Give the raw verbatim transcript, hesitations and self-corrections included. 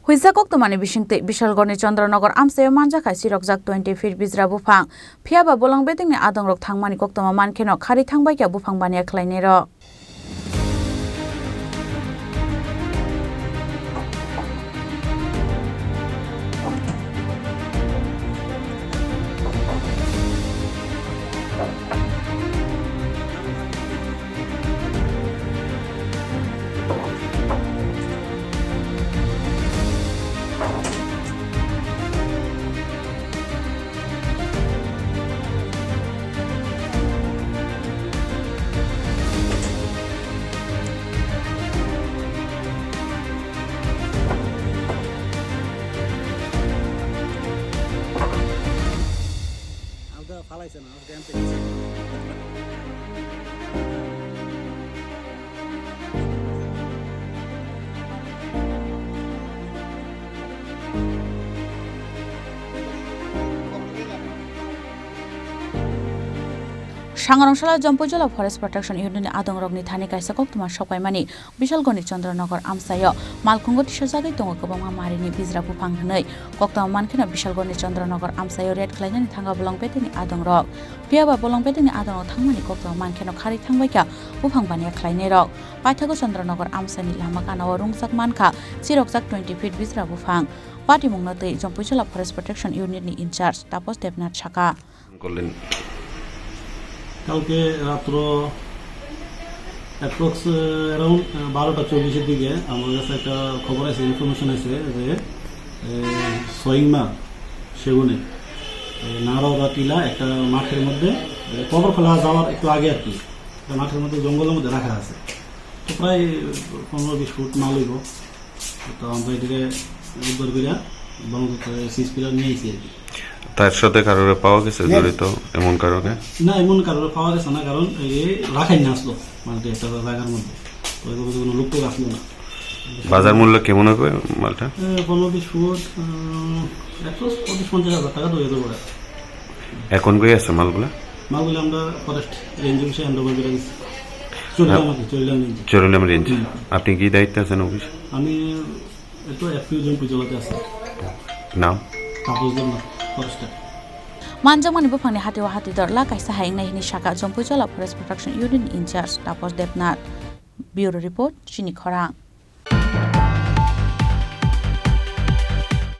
Huisa koktwmani bisingtwi Bishalgorni Chandranagar amchaio manjakha chirokjak twenty feet bijra buphang. Phiyaba bolong bedengni adongrok thangmani koktwma mankheno khari thangbaikha buphang baniya khlainairok. Sangrong sala Jampuijala Forest Protection Unit ni adongrokni thani kaisa koktwma sokpaimani Bishalgorni Chandranagar amchaio malkhungo tisajagwi tongo kwbangma marini bijra buphang hwnwi. Koktwma mankheno Bishalgorni Chandranagar amchaio raid khlainani thangka bolong bedengni adongrok. Phiyaba bolong bedengni adongrok thangmani koktwma mankheno khari thangbaikha buphang baniya khlainairok. Paithago Chandranagar amchaini lama ganao rungchak mankha chirokjak twenty feet bijra buphang. Patimungno twi Jampuijala Forest Protection Unit ni in charge Tapos Debnath saka. করলেন। কালকে রাত্র অ্যাপ্রক্স, আহ, অ্যারাউন্ড, আহ, বারোটা চল্লিশের দিকে আমার কাছে একটা খবর আছে, ইনফরমেশন আছে যে, আহ, সইংমা সেগুনে, আহ, নারদা টিলা একটা মাঠের মধ্যে, আহ, কবর খোলা যাওয়ার একটু আগে আর কি, একটা মাঠের মধ্যে জঙ্গলের মধ্যে রাখা আছে। তো প্রায় পনেরো বিশ ফুট মাল হইব। তো আমরা এটাকে উদ্ধার করে বন দপ্তরে সিজ করে নিয়ে আইছি আর কি। তার সাথে কারোরে পাওয়া গেছে না। জড়িত এমন কারোকে? না, এমন কারোরে পাওয়া গেছে না, কারণ এই রাখাইন না আসলো, মানে একটা জায়গার মধ্যে। তো এগুলো তো কোনো লোক টোক আসলো না। বাজার মূল্য কেমন হবে মালটা? এ, পনেরো বিশ ফুট, উম, একশো পঁচিশ পঞ্চাশ হাজার টাকা তো হয়ে যাবে। এখন কই আছে মালগুলা? মালগুলা আমরা ফরেস্ট রেঞ্জ অফিসে হ্যান্ড ওভার করে দিচ্ছি। চরিলাম আর কি, চরিলাম রেঞ্জে। চরিলাম রেঞ্জ। হুম। আপনি কি দায়িত্বে আছেন অফিস? আমি একটু এফপিও জম্পুইজলাতে আছি। নাম? Tapas Debnath, forester. Manjakmani buphangni hatio hati dor la kaisa hai wngnai hwnwi saka Jampuijala Forest Protection Unit ni in charge Tapos Debnath. Bureau Report, Chini Khorang.